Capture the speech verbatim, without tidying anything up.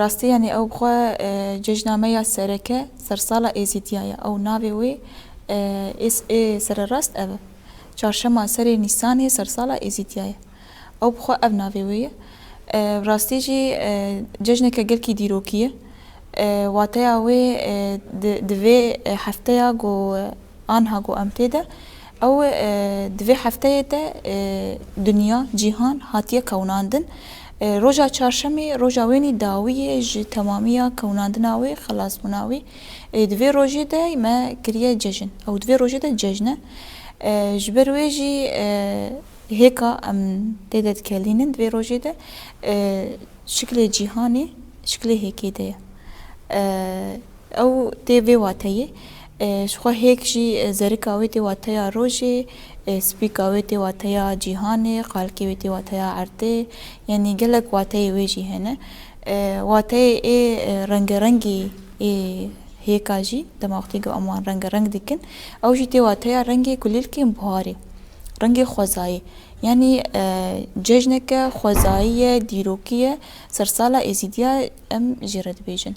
Rastî, yanî ew bi xwe, e, cejna me ya sereke sersala Êzîdiya ye. Ew navê wê, e, ê s-, ê sererast ev e. Çarşema serê Nîsanê sersala Êzîdiya ye. Ew bi xwe ev navê wê ye. E, bi rastî jî, e, cejneke gelkî dîrokî ye. E, wateya wê, e, di, di vê, e, hefteya ku, e, anha ku em tê de, ew, e, di vê hefteyê de, e, dinya, cîhan hatiye kewnandin. E, roja çarşemê, roja wênî dawî ye ji temamiya kewnandina wê, xelasbûna wê. E, di vê rojê de me kiriye cejn. Ew di vê rojê de cejn e. E, ji ber wê jî, e, hêka em tê de dikelînin di vê rojê de, e, şiklê cîhanê, şiklê hêkê de ye. E, ew tê vê wateyê. E, ji xwe hêk jî, e, zerika wê tê wateya rojê, e, spîka wê tê wateya cîhanê, qalkê wê tê wateya erdê, yanî gelek wateyê wê jî hene. E, wateyê ê, e, rengerengî ê hêka jî, dema wextî ku em wan rengereng dikin, ew jî tê wateya rengê kulîlkên buharê, rengê xwezayê. Yanî, e, cejneke xwezayî ye, dîrokî ye, sersala Êzîdiya em jê re dibêjin.